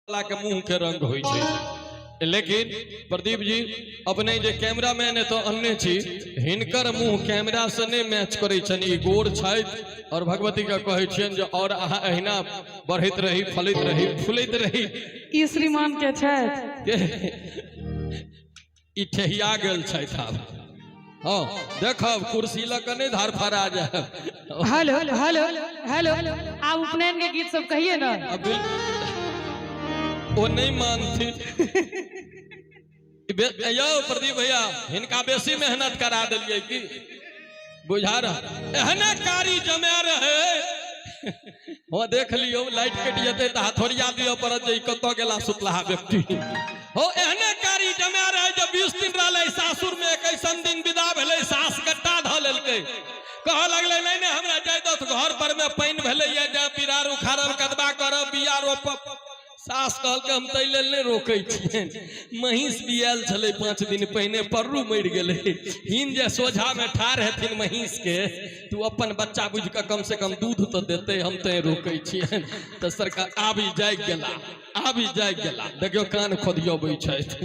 के मुंह के रंग होइ छै। लेकिन प्रदीप जी अपने जे कैमरामैन एतऽ अनने छी, हिनकर मुंह कैमरा से नहि मैच करै छनि, ई गोर छथि। और भगवती के कहै छियनि जे और अहाँ अहिना बढ़ैत रही, फलैत रही, फूलैत रही। ई श्रीमान के छथि? ई ठेहिया गेल छथि आब। हँ देखब, कुर्सी लऽ कऽ नहि धार फड़ा जायब। हेलो हेलो हेलो, आब उपनयन के गीत सब कहिए ना। अब ओ नहीं मानथिन। यौ प्रदीप भैया, हिनका बेसी मेहनत करा देलियै की बुझा रहा? एहने कारी जमा रहे। हो देख लियौ, लाइट कटि जेतै तऽ हथोड़िया दिअ पड़त जे ई कतऽ गेला सुतलाहा व्यक्ति। हो एहने कारी जमा रहे जे 20 दिन रहलै सासुर में, 21 दिन विदा भेलै, सास गट्टा धऽ लेलकै। कहऽ लगलै, नहि नहि, हमरा जाय दस, घर पर में पानि भेलैया, जा बिरार उखाड़ब, कदबा करब, बिया रोपब। सास कहलकै, हम ताहि लेल नहि रोकै छियनि, महींस बियायल छलै 5 दिन पहिने, पर्रू मरि गेलै। हिन जे सोझामे ठाढ़ हेथिन महींस के, तू अपन बच्चा बुझि कऽ कम से कम दूध तऽ देतै, हम तैं रोकै छियनि। तऽ सरकार आबि जागि गेला, आबि जागि गेला। देखियौ, कान खोदियबै छथि।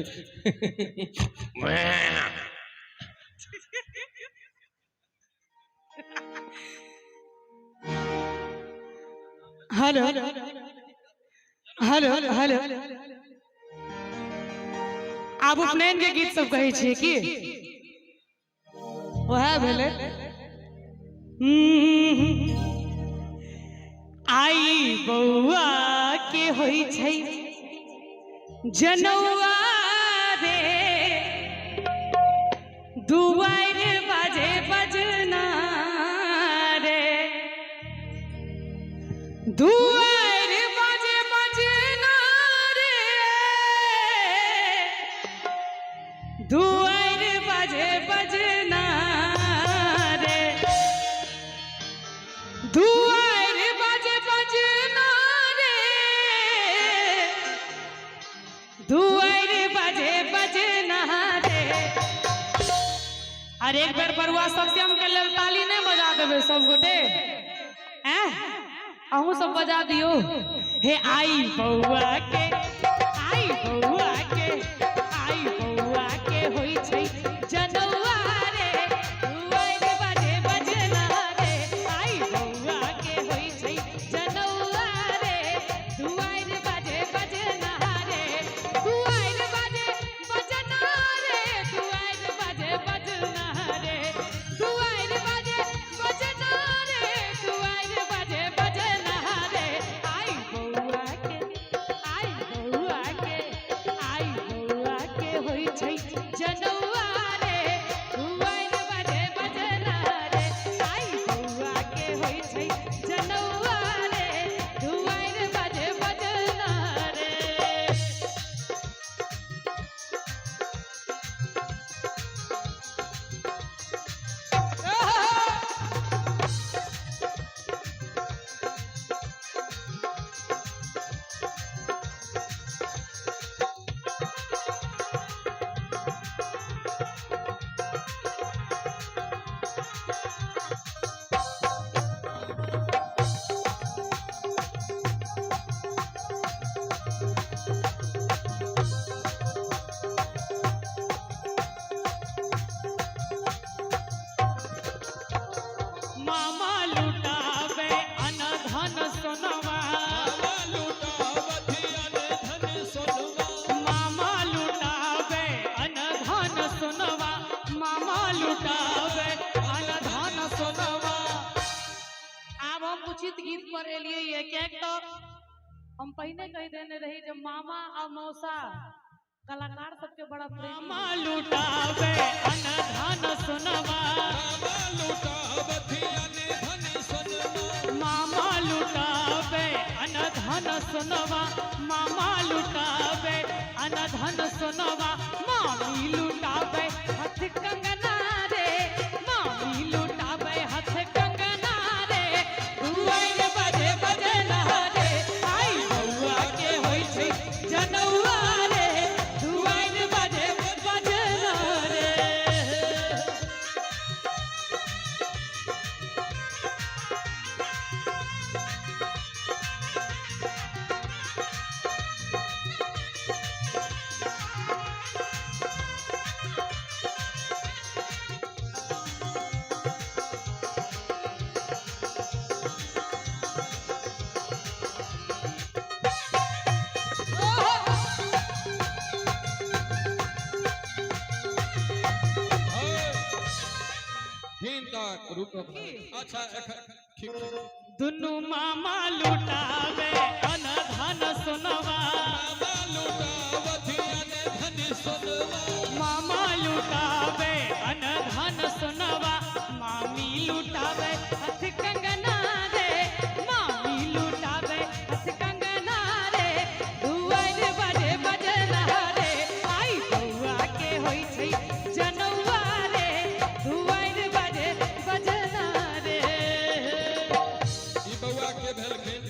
हेलो हेलो हेलो, आब उपनयन के गीत सब कहै छियै की? वएह भेलै। आई बौआ के होइ छै जनौआ रे, दुआरि बाजे बजना रे, दुआरि बाजे बजना रे, दुआरि बाजे बजना रे, दुआरि बाजे बजना रे, दुआरि बाजे बजना रे। अरे एक बेर बरुआ सत्यम के लेल ताली नहीं बजा देबै सब गोटे? ऐं अहूँ सब बजा दियो। हे आई बौआ के, आई बौआ के, आई बौआ के होइ छै जनौआ रे, दुआरि बाजे बजना रे, आई बौआ के होइ छै जनौआ रे, दुआरि बाजे बजना रे, दुआरि बाजे बजना रे, दुआरि बाजे बजना रे, दुआरि बाजे बजना रे, दुआरि बाजे बजना रे, आई बौआ के, आई बौआ के, आई बौआ के होइ छै जनौआ रे, दुआरि बाजे बजना रे, आई बौआ के होइ छै जनौआ रे, दुआरि बाजे बजना रे। मामा लुटावे अनधन सोनवा, मामा लुटावे अनधन सोनवा, मामा लुटावे अनधन सोनवा। आब हम उचित गीत पर एलियै ये, किएक तऽ हम पहिने कहि देने रही जे मामा आ मौसा कलाकार सबके बड़ा प्रेम। मामा लुटावे अनधन सोनवा, मामा लुटावे अनधन सोनवा, मामा लुटावे अनधन सोनवा, मामी लुटावे हथ कंगना रे, मामी लुटावे हथ कंगना रे, दुआरि बजे बजना रे, आई बौआ के होइ छै जनौआ रे, दुआरि बजे बजना रे। रुक। अच्छा, एखन ठीक ठीक। दुनू मामा लुटावे अन धन सोनवा। मामा लुटावथि अन धन सोनवा। मामा लुटावे अन धन सोनवा, मामी लुटावे हथ कंगना रे, मामी लुटावे हथ कंगना रे, दुआर बजे बजना रे, आई बउआ के होई छै जनौआ रे, दुआर बजे बजना रे। ई बौआ के भेलखिन?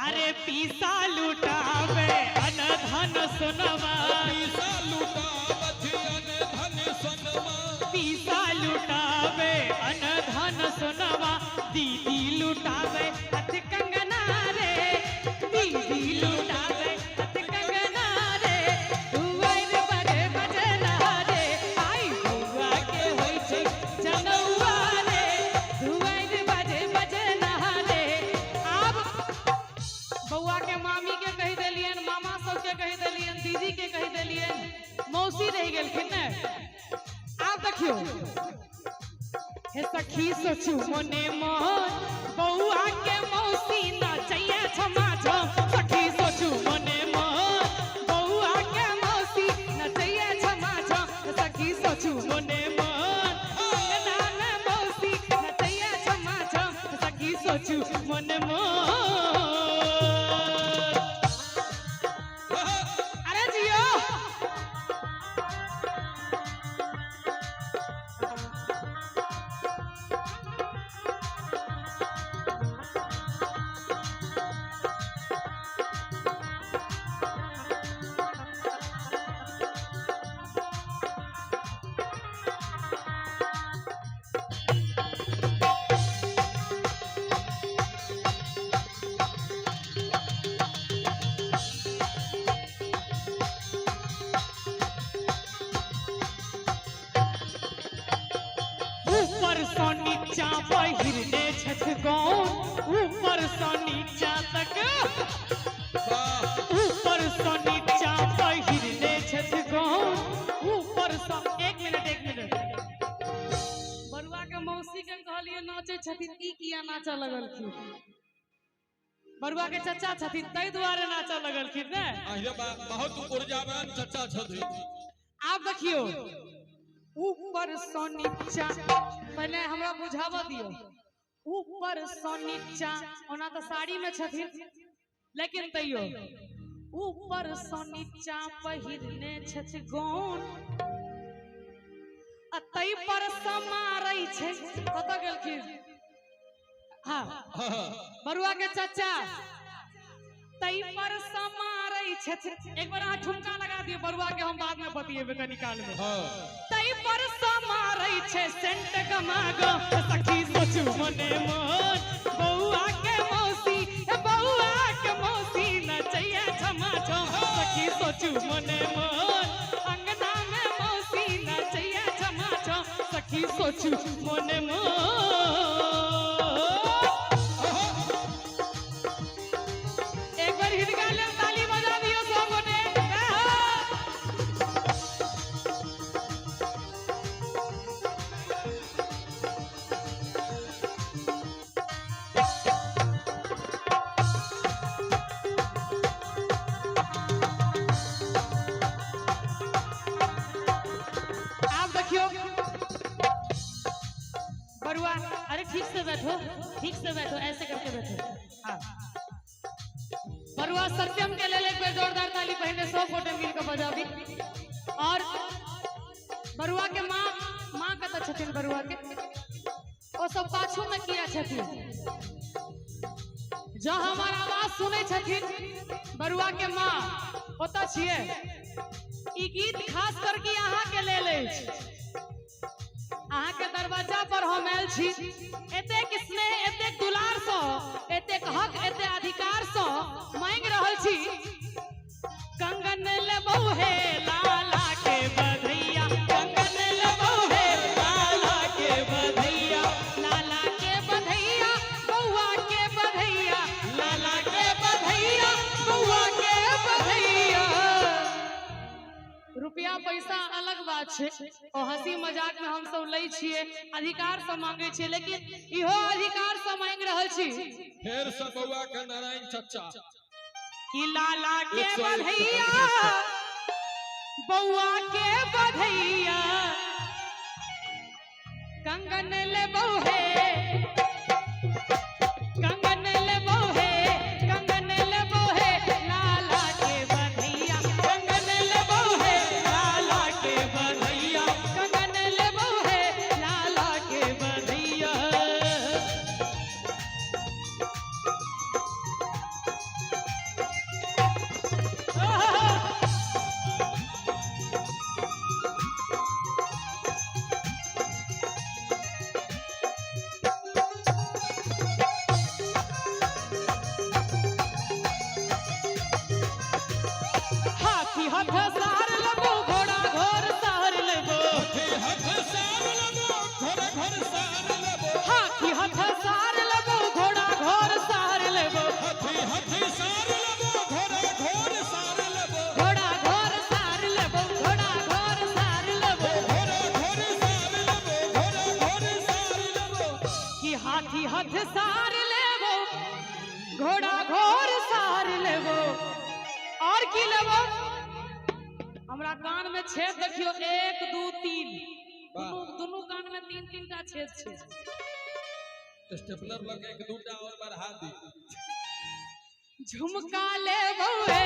अरे पीसा लुटावे अन धन सोनवा। पीसा लुटावथि अन धन सोनवा। पीसा लुटावे अन धन सोनवा, दीदी लुटावे हथ कंगना रे, दीदी लुटावे हथ कंगना रे, दुआर बजे बजना रे, आई बउआ के होई छै जनौआ रे, दुआर बजे बजना रे। आब बउआ के मामी के कहि देलियन, मामा सबके कहि देलियन, दीदी के कहि देलियन, मौसी रहि गेलखिन ने। आब देखियौ, हे सखी सोचू मने मन, बउआ के मौसी नचैया छमा छम। सखी सोचू मने मन, बउआ के मौसी नचैया छमा छम। सखी सोचू मने मन, अंगना में मौसी नचैया छमा छम। सखी सोचू मने मन। अरे जियो। ऊपर सँ नीचा पहिरने छथि गौन, ऊपर सँ नीचा तक। वाह। ऊपर सँ नीचा पहिरने छथि गौन, ऊपर सँ। एक मिनट, एक मिनट। बरुआ के मौसी के कहलिए नाचे छथिन, ई किया नाचऽ लगलखिन? बरुआ के चचा छथिन, ताहि दुआरे नाचऽ लगलखिन ने। आहिरे बा, बहुत ऊर्जावान चचा छथिन। आब देखियौ, ऊपर सँ नीचा, पहिले हमरा बुझाबऽ दियौ। ऊपर सँ नीचा, ओना तऽ साड़ी में छथिन, लेकिन तैयो ऊपर सँ नीचा पहिरने छथि गौन, आ तै पर समारै छै। कतऽ गेलखिन? हाँ। हाँ। बरुआ के चचा तै पर समारै छथि। एक बार अहाँ ठुमका लगा दियौ बरुआ के, हम बाद में बतियेबै कनी काल में। हाँ। तै पर समारै छै सेंट गमागम। सखी सोचू मने मन, बउआ के मौसी, हे बउआ के मौसी नचैया छमा छम। सखी सोचू मने मन, अंगना में मौसी नचैया छमा छम। सखी सोचू मने मन। एक बार हिनका लेल ताली बजा दियौ सब गोटे। आप देखियो बरुआ, अरे ठीक से बैठो, ठीक से बैठो, ऐसे करके बैठो। हाँ, बरुआ सत्यम के लेल एक बेर जोरदार ताली पहले सब गोटे मिलकर बजाबी। और बरुआ के माँ, माँ कतऽ छथिन बरुआ के? ओ सब पाछू में किया छथिन? जो हमार आवाज सुनै छथिन, बरुआ के माँ ओतऽ छियै? ई गीत खास करके अहाँ के लेल अछि। अहाँ के दरवाजा पर हम आयल छी, एतेक स्नेह, एतेक दुलार सँ, एतेक हक, एतेक अधिकार सँ मांगि रहल छी। कंगन लेबौ हे लाला के बधैया, कंगन लेबौ हे लाला के बधैया, लाला के बधैया, बौआ के बधैया, लाला के बधैया, बौआ के बधैया। छै। ओ हंसी मजाक में हम सब लै छियै, अधिकार से मांगे छियै, लेकिन इहो अधिकार से मांग रहल छी। फेर से बौआ के नारायण चचा कि लाला के 101 बधैया, बौआ के बधैया, कंगन ले बौहे, कंगन ले बौहे, कंगन ले बौहे, लाला के बधैया, कंगन ले बौहे, लाला के बधैया, कंगन ले बौहे, लाला के बधैया। हाथी हथ सार लेबो, घोड़ा घोर सार लेबो, हाथी हथ सार लेबो, घर घर सार लेबो, हाथी हथ सार लेबो, घोड़ा घोर सार लेबो, हाथी हथ सार लेबो, घर घर सार लेबो, घोड़ा घोर सार लेबो, घोड़ा घोर सार लेबो, घर घर सार लेबो, घर घर सार लेबो, कि हाथी हथ सार लेबो, घोड़ा घोर सार लेबो, और की लेबो? हमरा कान में छेद देखियो, 1 2 3, दुनू दुनू कान में 3 3 टा छेद छै। स्टेपलर लग एक दूटा और बढ़ा दी। झुमका लेबो हे,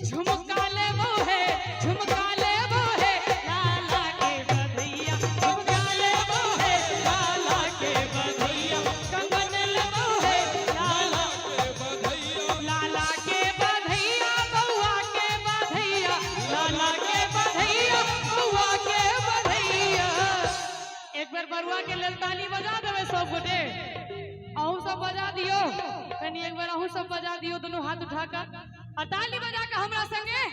झुमका लेबो हे, झुमका लेबो हे, लाला के बधैया, झुमका लेबो हे, लाला के बधैया, कंगन लेबो हे, लाला के बधैया, लाला के बधैया, बौआ के बधैया, लाला के बधैया, बौआ के बधैया। एक बेर बरुआ के लेल ताली बजा देबै सब गोटे। अहूँ सब बजा दियो कनी, एक बेर अहूँ सब बजा दियो दोनों हाथ उठा कर और ताली बजा के हमरा संगे,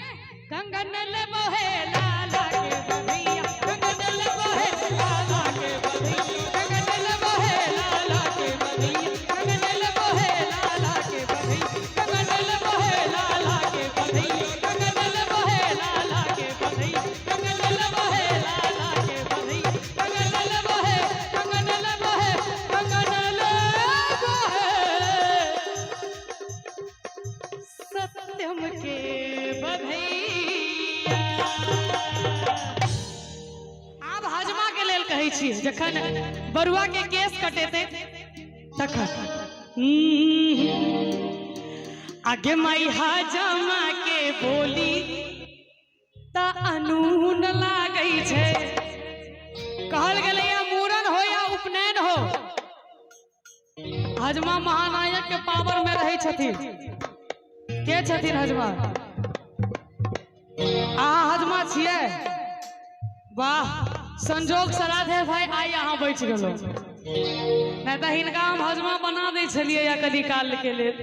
कंगन लेबो हे लाला के बधैया, कंगन लेबो हे लाला के बधैया, कंगन लेबो हे लाला के बधैया, कंगन लेबो हे लाला के बधैया, कंगन लेबो हे लाला के बधैया, कंगन लेबो हे लाला के बधैया, कंगन लेबो हे लाला के बधैया, कंगन लेबो हे, कंगन लेबो हे, कंगन लेबो हे, सत्यम के बधैया। आब हजमा के लेल कहै छी, जखन बरुआ के केस कटेतै तखन आगे माई हजमा के बोली त अनून लागै छै। कहल गेलैया मूड़न हो या उपनयन हो, हजमा महानायक के पावर में रहै छथिन। के छथिन हजमा? अहाँ हजमा छियै? वाह, संजोग से राधे भाई आइ अहाँ बचि गेलहुँ, नहि तऽ हिनका हम हजमा बना दै छलियै या कनी काल के लेल।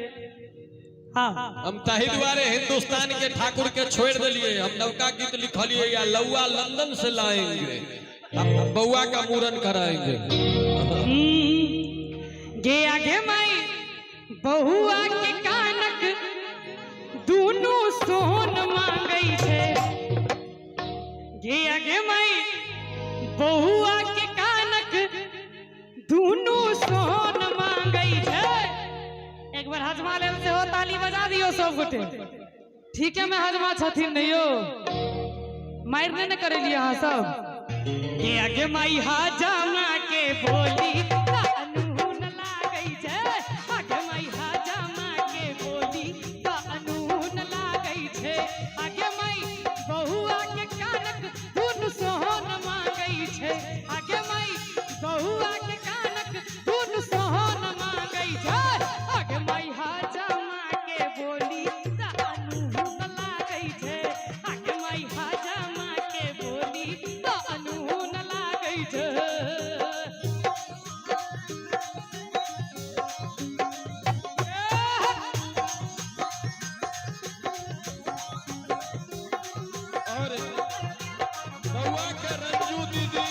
हाँ, हम ताही दुआरे हिंदुस्तान के ठाकुर के छोड़ दिलिए, हम नवका गीत लिखलिए या लौआ लंदन से लाएंगे, हम बउआ का मूड़न कराएंगे। गे आगे माई बहुआ के कानक दुनू सोन मांगै छै। गे आगे माई बहुआ के कानक दुनू सोन मांगै छै। एक बार हजमा लेल सेहो ताली बजा दियौ सब गोटे। ठीके में हजमा छथिन ने यौ, मारि नहि ने करेलियै अहाँ सब? गे आगे माई हजमा के बोली अनून लागै छै। आगे माई हजमा के बोली अनून लागै छै। आगे माई बहुआ के कानक दुनू सोन मांगै छै। आगे माई बहुआ के कानक दुनू सोन मांगै छै। आगे माई हजमा के बोली अनून लागै छै। आगे माई हजमा के बोली अनून लागै छै। और बउआ के रंजू दीदी,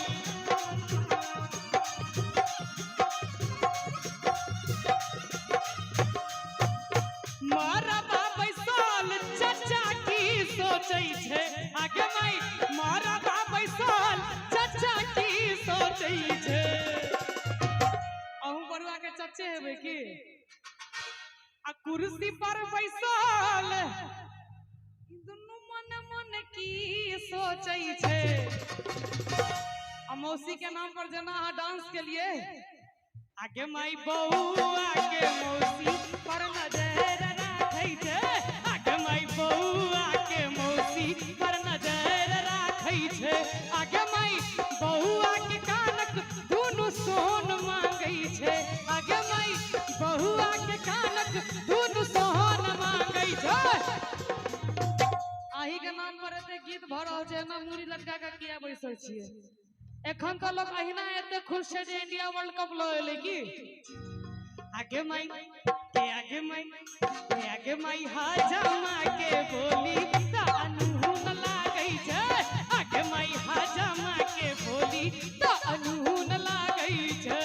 मारा बैसाल चाचा की सोचै छै? आगे माई सोचै छै। अहूँ बरुआ के चच्चे हेबै की? आ कुर्सी पर बैसल ई दुनू मन मन की सोचै छै। आ मौसी के नाम पर जेना अहाँ डांस के लिए, आगे माई बउआ के मौसी पर नजर राखै छै। आगे माई बउआ के मौसी पर नजर राखै छै। आगे माई बउआ के कानक दुनू सोन मांगै छै। आगे माई बउआ के कानक दुनू सोन मांगै छै। अही के नाम पर एते गीत भऽ रहल छै, एना मूड़ी लटका के किया बैसल छियै? एखन तऽ लोक अहिना एते खुश छै जे इंडिया वर्ल्ड कप लऽ एलै की। आगे माई के आगे माई के आगे माई हाजमा के बोली तऽ अनहुन लागै छै। आगे माई हाजमा के बोली तऽ अनहुन लागै छै।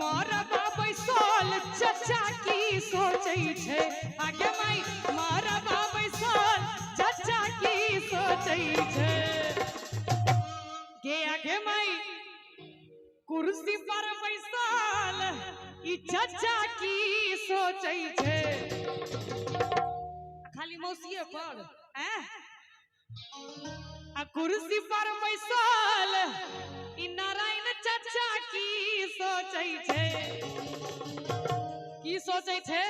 मारबा बैसल चचा की सोचै छै। आगे माई मारबा बैसल चचा की सोचै छै। गे आगे माई कुर्सी पर बैसल ई चचा की सोचै छै। खाली मौसीए पर ऐं? आ कुर्सी पर बैसल ई नारायण चाचा की सोचै छै, की सोचै छै?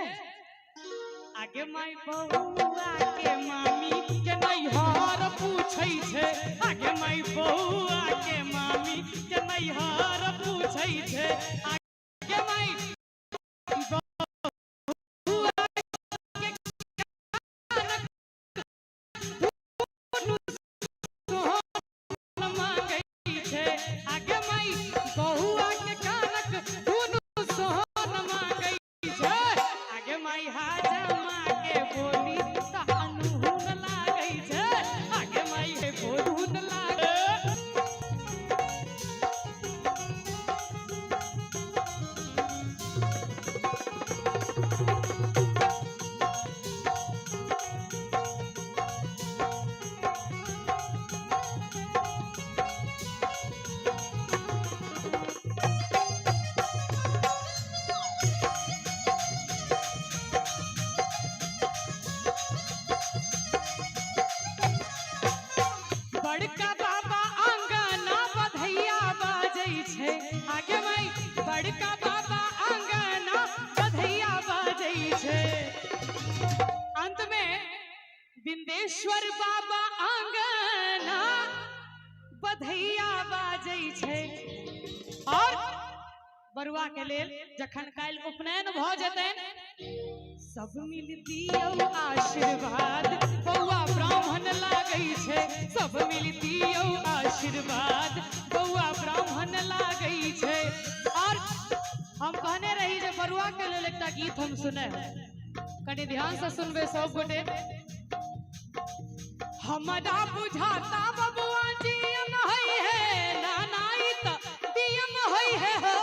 आगे माई बउआ के मामी के नैहर पूछै छै। आगे माई बउआ के मामी के नैहर पूछै छै। आगे माई बउआ के कानक दुनू सोन मांगै छै। आगे माई बउआ के कानक दुनू सोन मांगै छै। आगे माई हाजमा के बोली तऽ अनहुन लागै छै। आगे माई के बोलहुन लागै। बड़का बाबा अंगना बधैया बाजै छै। आगे माई बड़का बाबा अंगना बधैया बाजै छै। अंत में बिंदेश्वर बाबा अंगना बधैया बाजै छै। और बरुआ के लेल जखन काल्हि उपनयन भऽ जेतनि, सब मिल दियौ आशीर्वाद बौआ ब्राह्मण लागै छै। सब मिल दियौ आशीर्वाद बौआ ब्राह्मण लागै छै। और हम कहने रही जे बरुआ के लेल एकटा गीत हम सुने, कनि ध्यान से सुनबै सब गोटे। हमरा बुझाता बबुआ जीएम है है नाना ई त डीएम है है हो।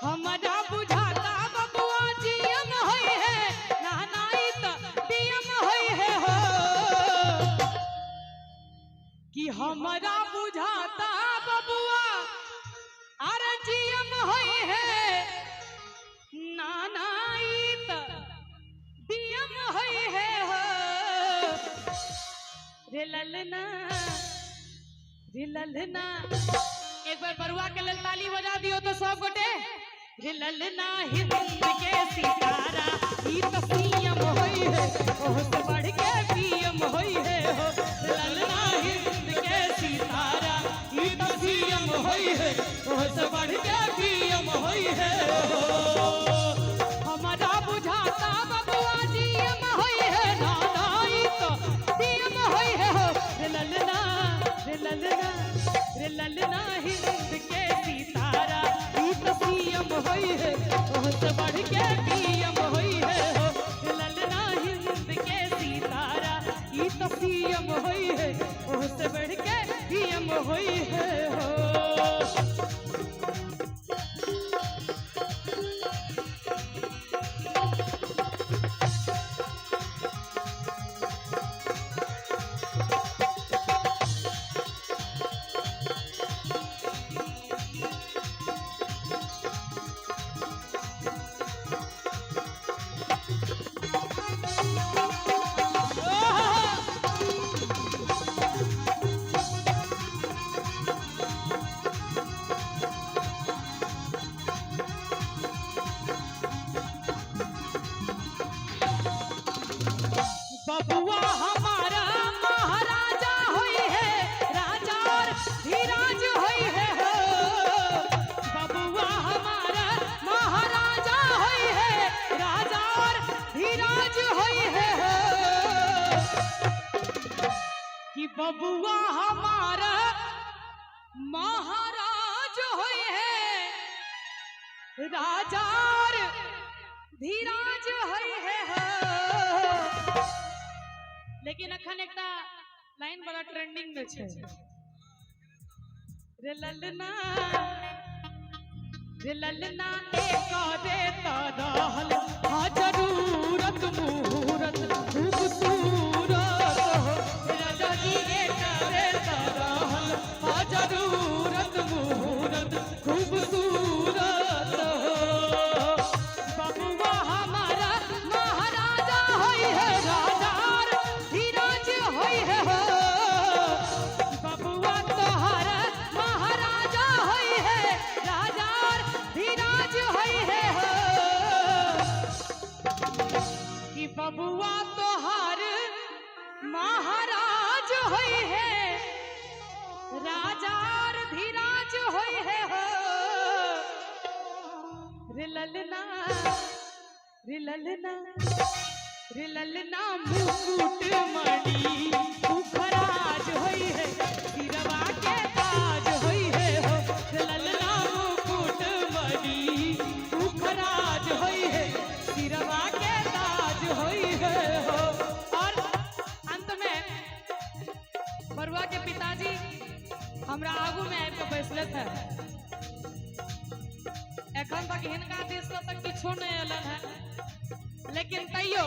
हमरा बुझाता बबुआ जीएम है है नाना ई त डीएम है है हो। कि हमरा बुझाता बबुआ अरे जीएम है है नाना ई त डीएम है है हो। रे ललना रे ललना, एक बार बरुआ के लेल ताली बजा दियो तो सब गोटे। रे ललना हिंद के सितारा ई तो सीएम होई है, ओह से बढ़ के पीएम होई है हो। ललना हिंद के सितारा ई तो सीएम होई है, ओह से बढ़ के पीएम होई है हो। हमारा बुझाता बबुआ जीएम होई है नाना ई तो पीएम होई है हो। रे ललना रे ललना रे ललना हिंद के सितारा ई तो सीएम होई है, ओह से बढ़ के पीएम होई है हो। रे ललना होई है हो। बबुआ हमारा महाराजा होई है, राजा और धीराज होई है हो। बबुआ हमारा महाराजा होई है, राजा और धीराज होई है हो। कि बबुआ हमारा महाराज होई है, राजा और धीराज होई है हो। लेकिन अखन एकटा लाइन बड़ा ट्रेंडिंग में छै, रे ललना रे ललना ए करे त रहल हा जरूरत मुहूरत खूबसूरत हो। राजा जी ए करे त रहल हा जरूरत मुहूरत खूबसूरत हो। बबुआ हमारा महाराजा होई है, राजा और धीराज होई है हो। बबुआ तोहरा महाराजा होई है, राजा और धीराज होई है हो। कि बबुआ तोहर महाराज होई है, राजा और धीराज होई है हो। रे ललना रे ललना रे ललना मुकुट मणि मुखराज होई है, सिरवा के ताज होई है हो। रे ललना मुकुट मणि मुखराज होई है, सिरवा के ताज होई है हो। और अंत में बरुआ के पिताजी हमरा आगू में आबि के बैसले थे। एखन तक हिनका दिस से तक किछो नहीं एलन है, लेकिन तैयो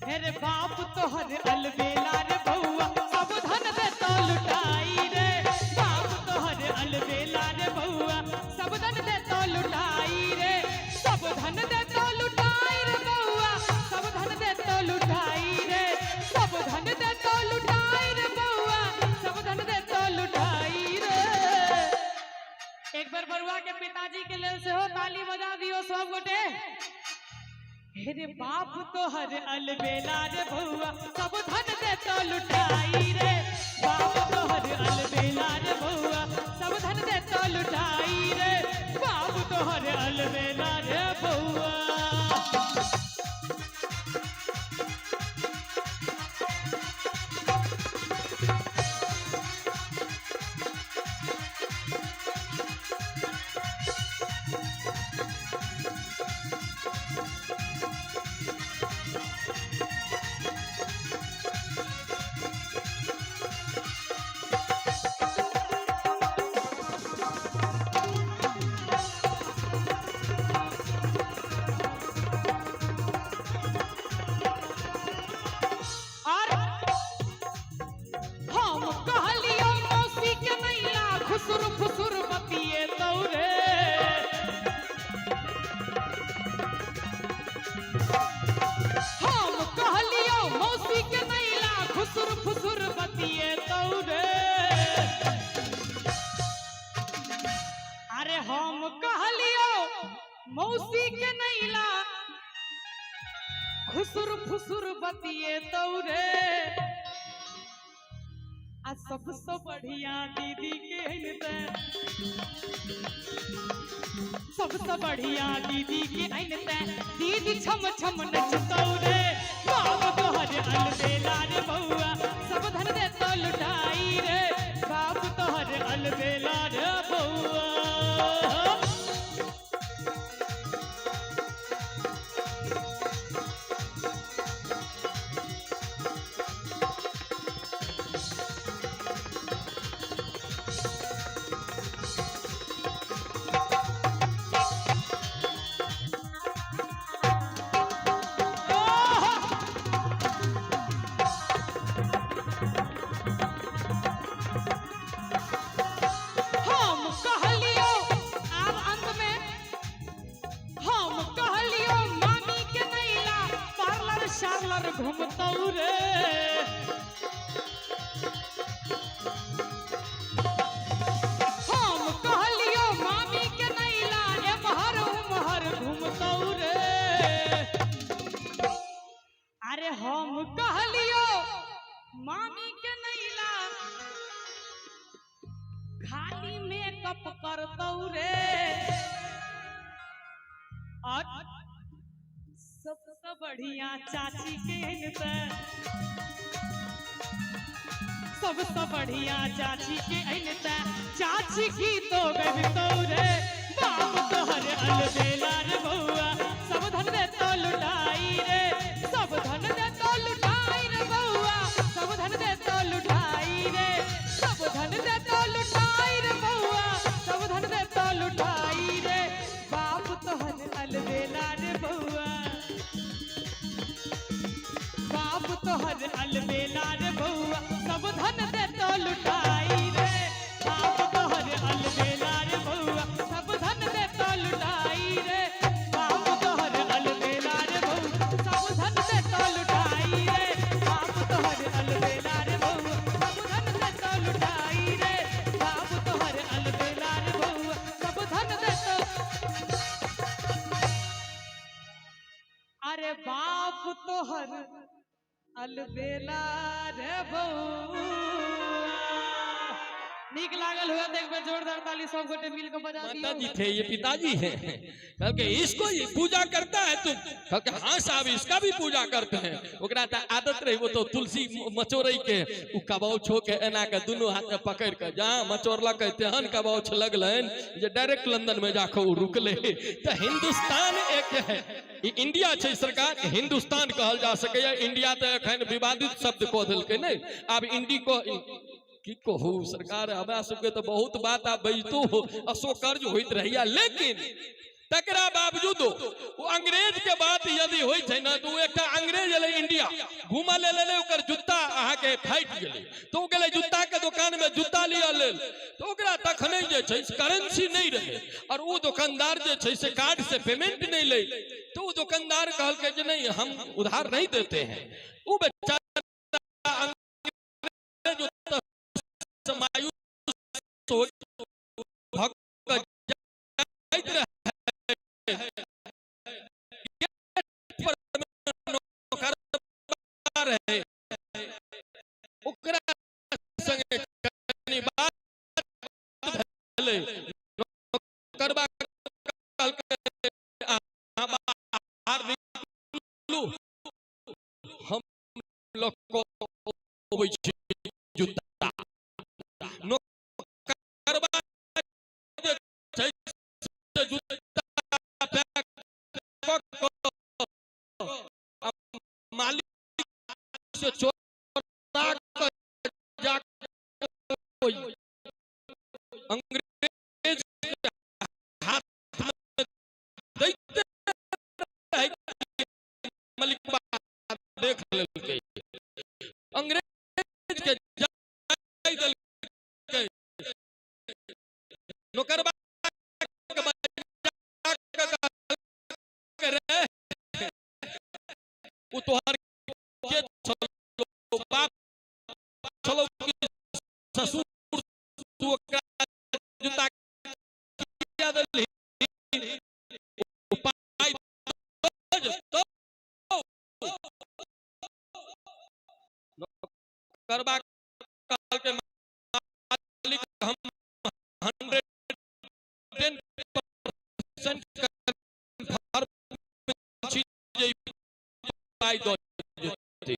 हे रे बाप तोहर अलबेला रे बउआ सब धन दे तो लुटाई रे। बाप तोहर अलबेला रे बउआ सब धन दे तो लुटाई रे, सब धन दे तो लुटाई रे बउआ, सब धन दे तो लुटाई रे, सब धन दे तो लुटाई रे बउआ, सब धन दे तो लुटाई रे। एक बार बरुआ के पिताजी के लेल सेहो ताली बजा दियो सब गोटे। हे रे बाप तोहर अलबेला रे बउआ सब धन दे तो लुटाई रे। बाप तोहर अलबेला रे बउआ सब धन दे तो लुटाई रे, बाप तोहर अलबेला रे बउआ। और हम कहलियो मौसी के नैया खुसुर फुसुर बतिए तौरे। हम कहलियो मौसी के नैया खुसुर फुसुर बतिए तौरे। अरे हम कहलियो मौसी के नैला खुसुर फुसुर बतिए तौरे। आ सबसे बढ़िया दीदी के अनते, सबसे बढ़िया दीदी के अनते, दीदी छम छम नचतौ रे। बाप तोहर अलबेला रे बउआ सब धन दे तो लुटाई रे, बाप तोहर अलबेला रे बउआ। पार्लर घुमतौ रे। हम कहलियो मामी के नैला एमहर उमहर घुमतौ रे। अरे हम कहलियो मामी के नैला खाली मेकअप करतौ रे। और सबसे बढ़िया चाची के अनते, सबसे बढ़िया चाची के अनते, चाची की तो गबितौ रे। बाप तोहर अलबेला रे बउआ, सब धन दे तो लुटाई रे, सब धन दे तो लुटाई रे बउआ, सब धन दे तो लुटाई रे, सब धन दे तो लुटाई रे बउआ, सब धन दे तो लुटाई रे। बाप तोहर अलबेला रे बउआ, बाप तोहर अलबेला रे बउआ, सब धन दे तो लुटाई रे। बाप तोहर अलबेला रे बउआ, सब धन दे तो लुटाई रे। बाप तोहर अलबेला रे बउआ, सब धन दे तो लुटाई रे। बाप तोहर अलबेला रे बउआ, सब धन दे तो लुटाई रे। बाप तोहर अलबेला रे बउआ, सब धन दे तो। अरे बाप तोहर अलबेला रे बउआ। नीक लागल हुआ देख में जोरदार ताली सब गोटे मिल के बजा माता जी दियौ। थे, ये पिताजी हैं। कहलकै इसको ये पूजा करता है तुम? कहलकै हाँ साहब, इसका भी पूजा करते हैं। ओकरा तऽ आदत रही, वो तो तुलसी मचोड़ै के उ कबाउछो के एना के दुनू हाथ में पकड़ के जहाँ मचोड़लकै तेहन कबाउछ लगलनि जे डायरेक्ट लंदन में जाके उ रुकले। तऽ हिंदुस्तान एक है, ई इंडिया छै सरकार, हिंदुस्तान कहल जा सकैया। इंडिया तऽ एखन विवादित शब्द कऽ देलकै नहि, आब इंडी को की कहू सरकार, हमरा सबके तऽ बहुत बात आब बजितो अशोकर्ज होइत रहैया। लेकिन तकरा बावजूदो ओ अंग्रेज के बात यदि होइ छै ने, तऽ ओ एकटा अंग्रेज एलै इंडिया घूमऽ लेल एलै, ओकर जुत्ता अहाँके फाटि गेलै, तऽ ओ गेलै जुत्ता के दोकान में जुत्ता लिअ लेल। तऽ ओकरा तखने जे छै करेंसी नहि रहै, और ओ दोकानदार जे छै से कार्ड से पेमेंट नहि लै। तऽ ओ दोकानदार कहलकै जे नहीं, हम उधार नहीं देते हैं। ओ बेचारा अंग्रेज ओतऽ से मायूस हो भऽ कऽ जाइत रहै, गेट पर मे नौकरबा रहै, ओकरा संगे कनि बात भेलै। नौकरबा कहलकै अहाँ बाहर निकलू, हम लऽ कऽ अबै छी जुत्ता। नौकरबा जे छै से जुत्ता पैक कऽ कऽ आ मालिक से चोरा कऽ जा कऽ अंग्रेज के हाथ में दैते रहै, मलिकबा देख लेलकै, अंग्रेज के जाय देलकै। नौकरबा के बजा कऽ कहलकै, रे ओ तोहर के छलौ, बाप छलौ कि ससुर? तू ओकरा जुत्ता किया देलही? ओ पाइ दऽ जेतौ। नौकरबा कहलकै मालिक, हम 110% कन्फर्म छी जे ई पाइ दऽ जेतै।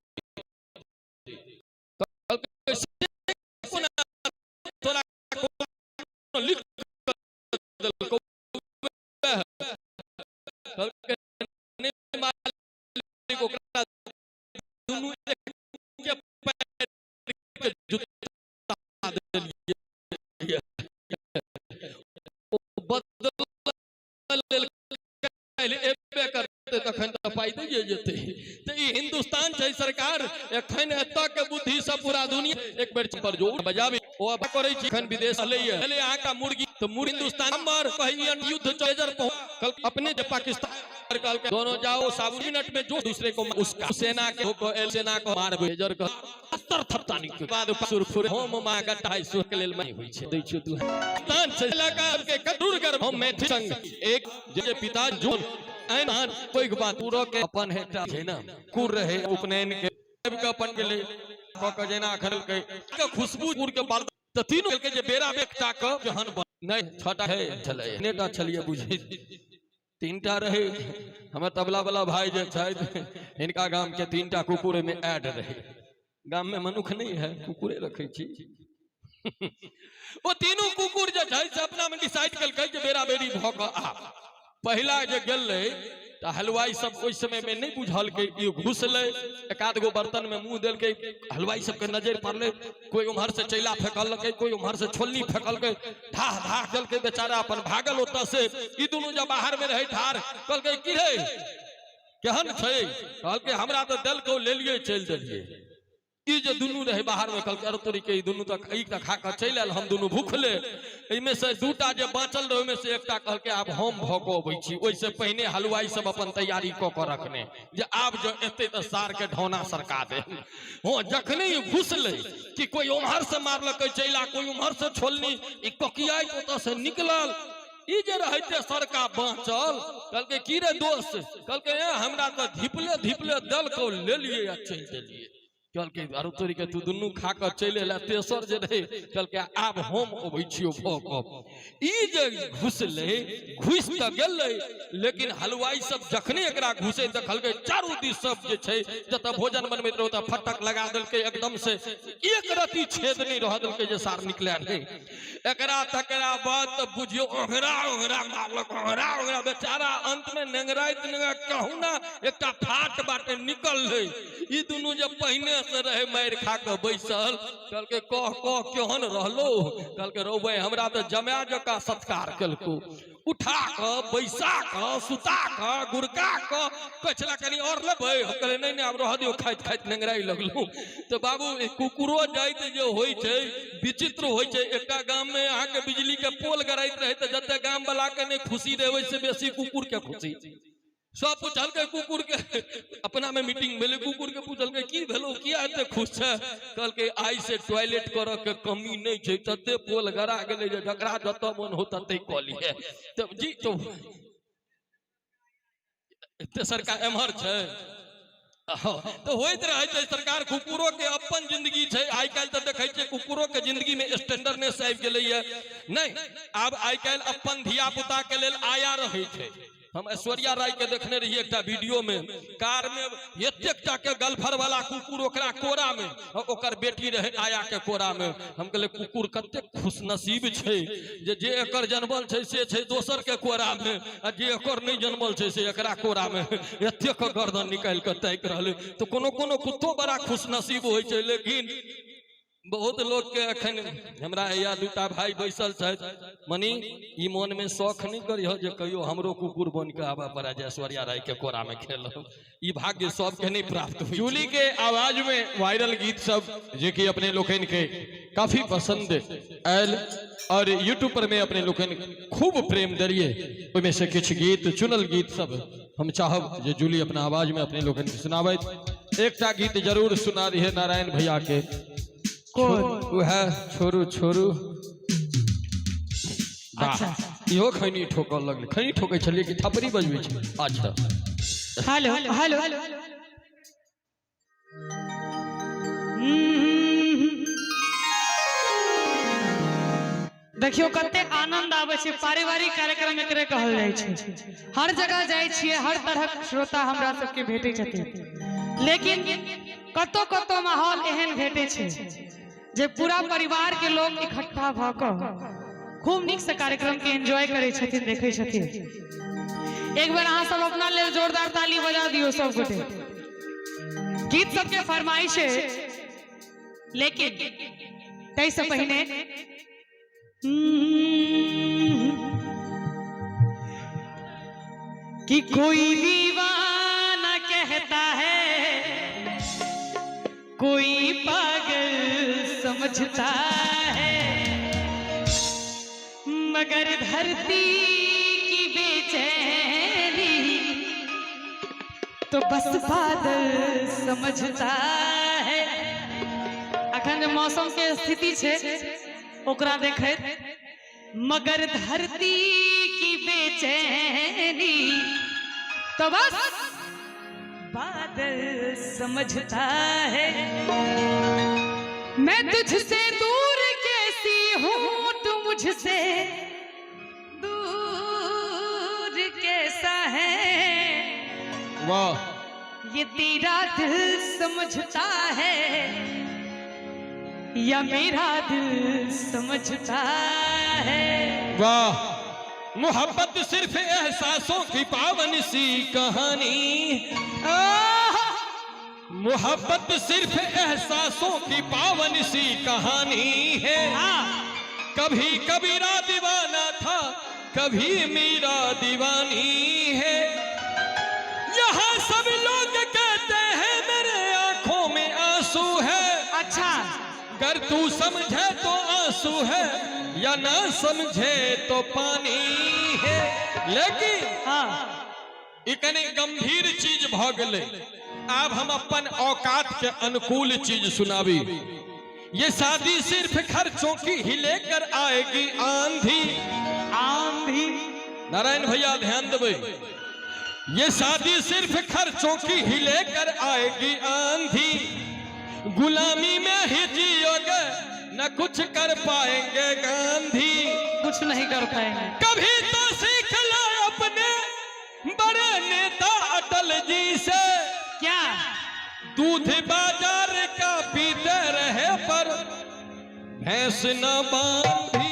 कहलकै से कोना? तोरा कोनो लिख कऽ देलकौ? वएह कहलकै नहि मालिक, ओकरा दुनू एके पैर के जुत्ता देलियै, ओ बदलऽ लेल काल्हि एबे करतै, तखन तऽ पाइ दैये जेतै। तऽ ई हिंदुस्तान छै सरकार, एखन एतऽ के बुद्धि से पूरा दुनिया एक बेर पर जो बजाबी ओ अब करै छी। एखन विदेश हलैये भेलै अहाँके मुर्गी, तऽ मुर्गी हिंदुस्तान हमर कहियन युद्ध चेजर पहुँच कल अपने जे पाकिस्तान कहलकै दोनों जाओ साबुन मिनट में जो दूसरे को उसका सेना के को एल सेना को मार बेजर के अस्तर थपतानी के बाद सुरफुर होम मा गटाई सुर के लेल नहीं होई छै दै छियो तू तान से लगा के कदूर कर हम मैथिल संग एक जे पिता जो एन आन पैघ बात पूरो के अपन एकटा छै ना कुर रहे उपनयन के के अपन गेलै क के जेना खरलकै के खुशबू कुर के बाद तऽ तीनू के जे बेरा एकटा के जहन नहि छटा है छलै नेटा छलियै बुझै तीनटा रहे। हमर तबला वाला भाई जे छथि हिनका गाम के तीनटा कुकुर में ऐड रहे। गाम में मनुख नहीं है, कुकुरे रखे छी। ओ तीनू कुकुर जे छै से अपना में डिसाइड केलकै जे बेरा बेरी भऽ कऽ आ। पहिला जे गेलै तऽ हलवाई सब ओहि समय में नहीं बुझलकै, ई घुसलै एक आध गो बर्तन में मुंह देलकै, हलवाई सबके नजर पड़लै, कोई उम्हर से चैला फेंकलकै, कोई उम्हर से छोलनी फेंकलकै, ढाह ढाह केलकै, बेचारा अपन भागल ओतऽ से। ई दुनू जब बाहर में रहै ठाढ़, कहलकै की रे केहन छै? कहलकै हमरा तऽ देलकौ, लेलियै चलि देलियै। ई जे दुनू रहे बाहर में कहलकै अरे तोरी के ई दुनू तऽ ई तऽ खा कऽ चलि आयल, हम दुनू भूखले। एहिमे से दूटा जे बाँचल रहे ओहिमे से एकटा कहलकै आब हम भऽ कऽ अबै छी। ओहिसँ पहिने हलवाई सब अपन तैयारी कऽ कऽ रखने जे आब जँ एतै तऽ सार के ढौना सरका दे। हँ जखने ई घुसलै कि कोई उम्हर से मारलकै चैला, कोई उम्हर से छोलनी, ई कोकियाइत ओतऽ से निकलल। ई जे रहते सरका बाँचल, कहलकै की रे दोस्त? कहलकै ए हमरा तऽ धिपले धिपले देलकौ, लेलियै आ चलि देलियै। कहलकै अरे तोरी के तू दुनू खा कऽ चलि एला, तेसर जे रहै कहलकै आब हम अबै छियौ भऽ कऽ। ई जे घुसलै, घुसि तऽ गेलै, लेकिन हलवाई सब जखने एकरा घुसै देखलकै चारू दिस सब जे छै जतऽ भोजन बनबैत रहै ओतऽ फटक लगा देलकै एकदम से, एक रति छेद नहि रहऽ देलकै जे सार निकलै नहि। एकरा तकरा बाद तऽ बुझियौ ओंघरा ओंघरा मारलक, ओंघरा ओंघरा, बेचारा अंत में नेंगराइत नेंगरा कहुना एकटा फाट बाटे निकललै। ई दुनू जे पहिने से रहे मारि खा कऽ बैसल, कहलकै कह कह केहन रहलो? कहलकै रौ भाई हमरा तऽ जमाय जकाँ सत्कार केलको, उठा कऽ बैसा कऽ सुता कऽ गुड़का कऽ कहै छला कनि आओर लेबै? हम कहलियै नहि नहि आब रहऽ दियौ, खाइत खाइत नेंगराइ लगलहुँ। तऽ बाबू ई कुकुरो जाइत जे होइ छै विचित्र होइ छै। एकटा गाममे अहाँके बिजली के पोल गड़ैत रहै तऽ जते गाम वाला के नहि खुशी रहै ओहिसँ बेसी कुकुर के खुशी। सब पूछलकै कुकुर के, अपना में मीटिंग भेलै, कुकुर के पूछलकै की भेलौ, किया एते खुश छै? कहलकै आइ से टॉयलेट करऽ के कमी नहि छै, तते पोल गड़ा गेलै जे जकरा जतऽ मन हो तते कऽ लिहे। तऽ जी तो तेसरका एम्हर छै। तऽ होइत रहै छै सरकार, कुकुरो के अपन जिंदगी छै। आइ काल्हि तऽ देखै छियै कुकुरो के जिंदगी में स्टैंडर्डनेस आबि गेलैया। नहि आब आइ काल्हि अपन धिया पुता के लेल आया रहै छै। हम ऐश्वर्या राय के देखने रहियै एकटा वीडियो में, कार में एतेक टा के गलफर वाला कुकुर ओकरा कोरा में, ओकर बेटी रहे आया के कोरा में। हम कहलियै कुकुर कतेक खुशनसीब छै जे जे एकर जनमल छै से छै दोसर के कोरा में, आ जे एकर नहि जनमल छै से एकरा कोरा में एतेक गर्दन निकालि कऽ ताकि रहलै। तऽ कोनो कोनो कुत्तो बड़ा खुशनसीब होइ छै। लेकिन बहुत लोक के अखन हमरा हैया दूटा भाई बैसल छथि, मनी ई मन में शौख नहीं करिह जे कहियो हमरो कुकुर बन के आबऽ पड़े जे ऐश्वर्या राय के कोरा में खेल। ई भाग्य सबके नहीं प्राप्त हुई। जूली के आवाज में वायरल गीत सब जे कि अपने लोकनि के काफी पसंद आयल और यूट्यूब पर में अपने लोकनि खूब प्रेम देलिए, ओहिमे से किछु गीत चुनल गीत सब हम चाहब जे जूली अपना आवाज में अपने लोकनि के सुनाबैत। एकटा गीत जरूर सुना दिहे नारायण भैया के। कोन? वएह छोड़ू छोड़ू। अच्छा। इहो खैनी ठोकऽ लगलै। खैनी ठोकै छलियै कि थपड़ी बजबै छै? अच्छा। Hello hello. देखियौ कते आनंद आबै छै। पारिवारिक कार्यक्रम एकरे कहल जाइ छै। हर जगह जाइ छियै, हर तरहक श्रोता हमरा सबके भेटै छथिन, लेकिन कतौ कतौ माहौल एहन भेटै छै जे पूरा परिवार के लोग इकट्ठा भऽ कऽ खूब नीक से कार्यक्रम के एंजॉय करै छथिन, देखै छथिन। एक बेर अहाँ सब अपना लेल जोरदार ताली बजा दियौ सब गोटे। गीत सबके फरमाइश है, लेकिन ताहिसँ पहिने कि कोई दीवाना कहता है, कोई पागल समझता है, मगर धरती की बेचैनी तो बस बादल समझता है। अखन जे मौसम के स्थिति छै ओकरा देखैत, मगर धरती की बेचैनी तो बस बादल समझता है। मैं तुझसे दूर कैसी हूँ, तू मुझसे दूर कैसा है। वाह। ये तेरा दिल समझता है या मेरा दिल समझता है। वाह। मोहब्बत सिर्फ एहसासों की पावन सी कहानी, मोहब्बत सिर्फ एहसासों की पावन सी कहानी है। कभी कबीरा दीवाना था, कभी मीरा दीवानी है। यहाँ सब लोग कहते हैं मेरे आंखों में आंसू है। अगर तू समझे तो आंसू है या ना समझे तो पानी है। लेकिन ई कनि गंभीर चीज भ गेलै। आब हम अपन औकात के अनुकूल चीज सुनाबी। ये शादी सिर्फ खर्चों की ही लेकर आएगी आंधी। आंधी। नारायण भैया, ध्यान देबै। ये शादी सिर्फ खर्चों की ही लेकर आएगी आंधी। गुलामी में ही जियोगे, न कुछ कर पाएंगे गांधी। कुछ नहीं कर पाएंगे। कभी तो सीख लो अपने बड़े नेता अटल जी से। क्या? दूध बाजार का पीते रहे पर भैंस न बांधी।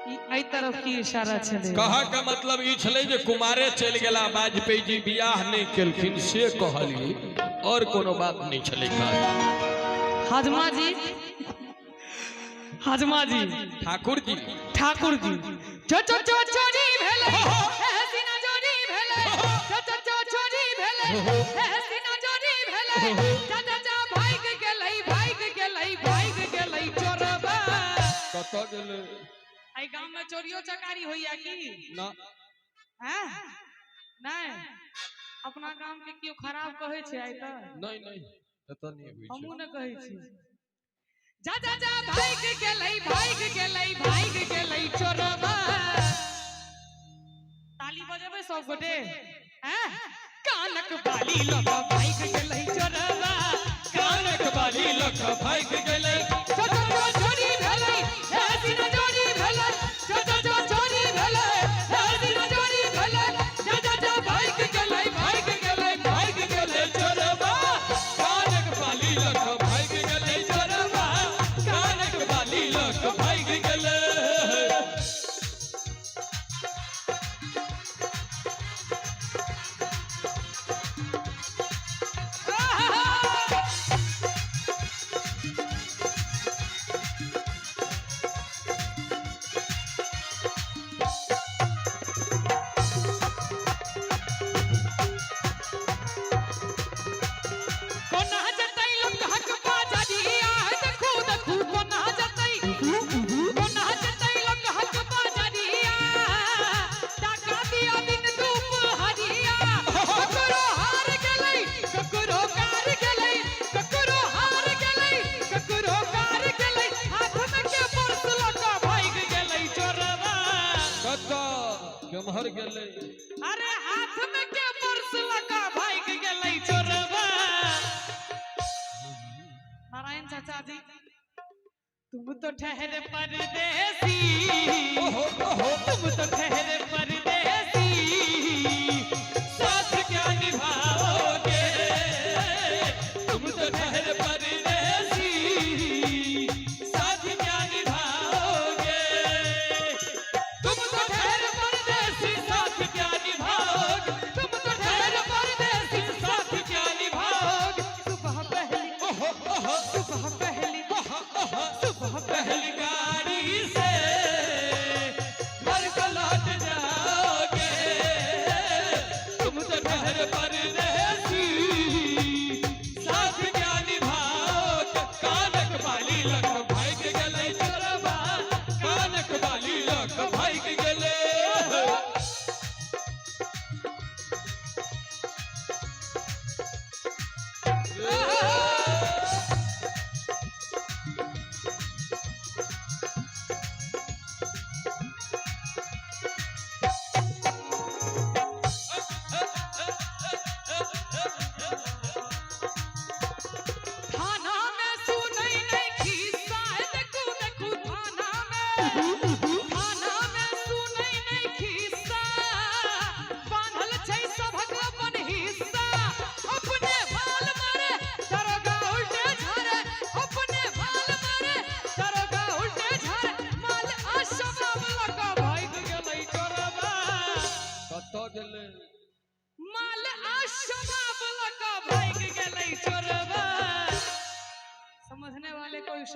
ई एहि तरफ की इशारा छलै? कहा का मतलब ई छलै जे कुमारे चलि गेला वाजपेयी जी, बियाह नहि केलखिन, से कहलियै। और कोनो बात नहि छलै खास। हजमा जी, हजमा जी। ठाकुर जी। ठाकुर जी, चो चो चो चोरी भेलै, हे हसीना चोरी भेलै, चो चो चो चोरी भेलै, हे हसीना चोरी भेलै, जा जा जा भागि गेलै, भागि गेलै, भागि गेलै चोरबा। कतऽ गेलै? एहि गाम में चोरियो चकारी होइया की? ना। हैं? नहि? अपना गाम के केओ खराब कहै छै आइ तऽ? नहि नहि, एतऽ नहि होइ छै। हमहूँ ने कहै छी। जा जा जा भागि गेलै, भागि गेलै, भागि गेलै चोरबा। ताली बजेबै सब गोटे। हैं? कानक बाली लऽ कऽ भागि गेलै चोरबा। कानक बाली लऽ कऽ भागि गेलै। चो चो चो चोरी भेलै, हे हसीना चोरी भेलै, चो चो चो चोरी भेलै, हे हसीना चोरी भेलै, जा जा जा भागि गेलै, भागि गेलै, भागि गेलै चोरबा। कानक बाली लऽ कऽ भागि गेलै चोरबा। कानक बाली लऽ कऽ भागि गेलै। कोना जतै लोक हक बाजरिया, देखू देखू, कोना जतै, कोना जतै लोक हक बाजरिया, टाका दिया दिन धूप हरिया, ककरो हार गेलै, ककरो कार गेलै, ककरो हार गेलै, ककरो कार गेलै, हाथ में के पर्स लऽ कऽ भागि गेलै चोरबा। कतऽ केम्हर गेलै? अरे, हाथ में के पर्स लऽ कऽ भागि गेलै चोरबा। नारायण चाचा जी, तुम तो ठहरे परदेसी। ओहो ओहो। तुम तो ठहरे परदेसी, साथ क्या निभाओगे? तुम तो ठहरे परदेसी, साथ क्या निभाओगे? तुम तो ठहरे परदेसी, साथ क्या निभाओगे? तुम तो ठहरे परदेसी, साथ क्या निभाओगे? सुबह पहली, ओहो ओहो। सुबह पहली, ओहो ओहो। सुबह पहली पहली गाड़ी से घर को लौट जाओ।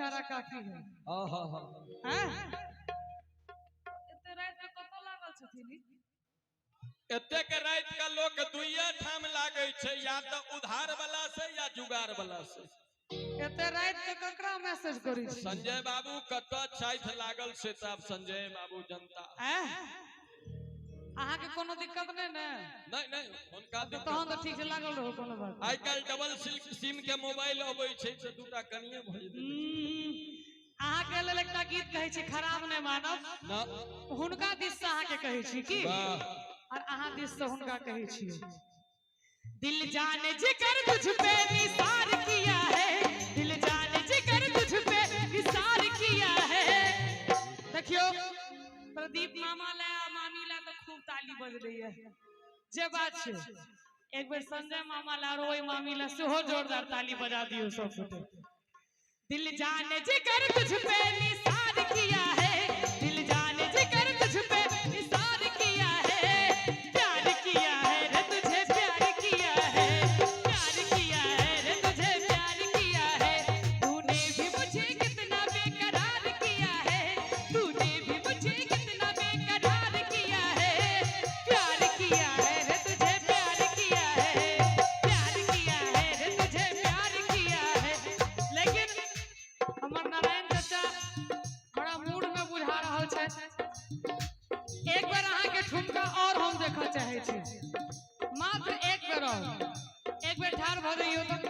बेचारा काफी है। हाँ हाँ हाँ। हैं, एते राति में कतऽ लागल छथिन ई? एते के राति का लोग दुइये ठाम लागे छै, या तऽ उधार वाला से या जुगाड़ वाला से। एते राति के ककरा मैसेज करै छी? संजय बाबू कतऽ छथि लागल से तऽ आब संजय बाबू जनता। हैं, अहाँके कोनो दिक्कत नहि ने? नहीं नहीं, हुनका तहन दिक्कत। तऽ ठीक छै, लागल रहू, कोनो बात नहि। आइ काल्हि डबल सिम के मोबाइल अबै छै से दूटा कनिये भऽ जेतै। अहाँके लेल एकटा गीत कहै छी, खराब नहि मानब। ना। हुनका दिस से अहाँके कहै छी की वाह। और अहाँ दिस से हुनका कहै छी। दिल जाने जिगर तुझ पे निसार किया है, दिल जाने जिगर तुझ पे निसार किया है। देखियो प्रदीप मामा ला आ मामी ला तऽ खूब ताली बजलैया, जे बात छै। एक बेर संजय मामा ला और ओहि मामी ला सेहो जोरदार ताली बजा दियौ सब गोटे। दिल जाने जिगर तुझ पे निसार किया है, दिल जाने जिगर तुझ पे निसार किया है, प्यार किया है रे तुझे प्यार किया है, प्यार किया है रे तुझे प्यार किया है, तूने भी मुझे कितना बेकरार किया है, तूने भी मुझे कितना बेकरार किया है, प्यार किया है रे तुझे प्यार किया है, प्यार किया है रे तुझे प्यार किया है। लेकिन हमर नारायण चाचा बड़ा मूड में बुझा रहल छथि। एक बेर अहाँके ठुमका और हम देखऽ चाहै छी, मात्र एक बेर और। एक बेर ठाढ़ भऽ जइयौ तऽ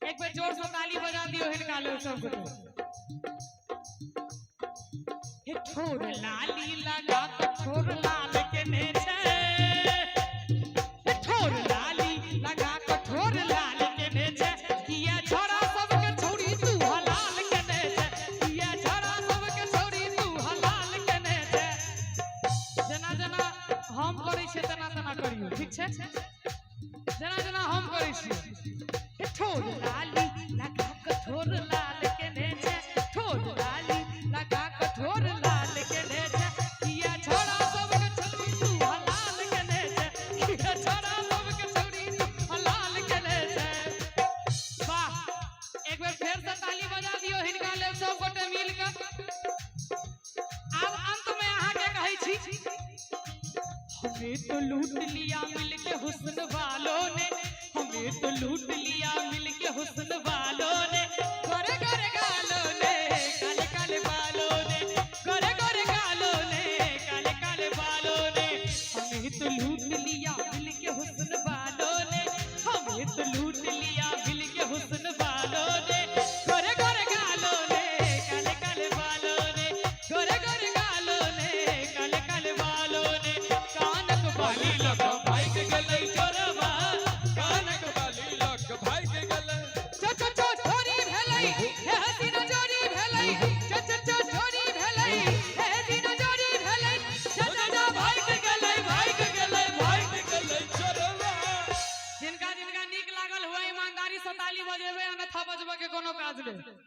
एक बेर जोर से ताली बजा दियौ हिनका लेल सब गोटे। हे ठोर लाली लगा कऽ ठोर लाल केने छै, हे ठोर लाली लगा कऽ ठोर लाल केने छै, किया छोरा सबके छौरी तू हलाल केने छै, किया छोरा सबके छौरी तू हलाल केने छै। जेना जेना हम करै छियै तेना तेना करियौ, ठीक छै? जेना जेना हम करै छियै। हे ठोर लाली लगा कऽ ठोर लाल केने छै, ठोर लाली लगा कऽ ठोर लाल केने छै, किया छोरा सबके छौरी तू हलाल केने छै, किया छोरा सबके छौरी तू हलाल केने छै। वाह, एक बेर फेर से ताली बजा दियौ हिनका लेल सब गोटे मिल कऽ। आब अंत में अहाँके कहै छी, हमें तो लूट लिया मिलके हुस्न वालों ने, हमें तो लूट लिया मिलके हुस्न वालों ने, गोरे गोरे गालों ने काले काले बालों ने, गोरे गोरे गालों ने काले काले बालों ने, हमें तो लूट लिया मिलके हुस्न वालों ने, हमें तो लूट लिया मिलके हुस्न वालों ने, गोरे गोरे गालों ने काले काले बालों ने, गोरे गोरे गालों ने काले काले बालों ने, कानक बाली लक भागि गेलै चोरवा, कानक बाली लक भागि गेलै। चो चो चो चोरी भेलै हे हसीना चोरी भेलै, चो चो चो चोरी भेलै हे हसीना चोरी भेलै, चो चो चो भागि गेलै भागि गेलै भागि गेलै चोरवा। जिनका जिनका नीक लागल हुआ ईमानदारी से ताली बजेबै, अन्यथा बजबै के कोनो काज नहि।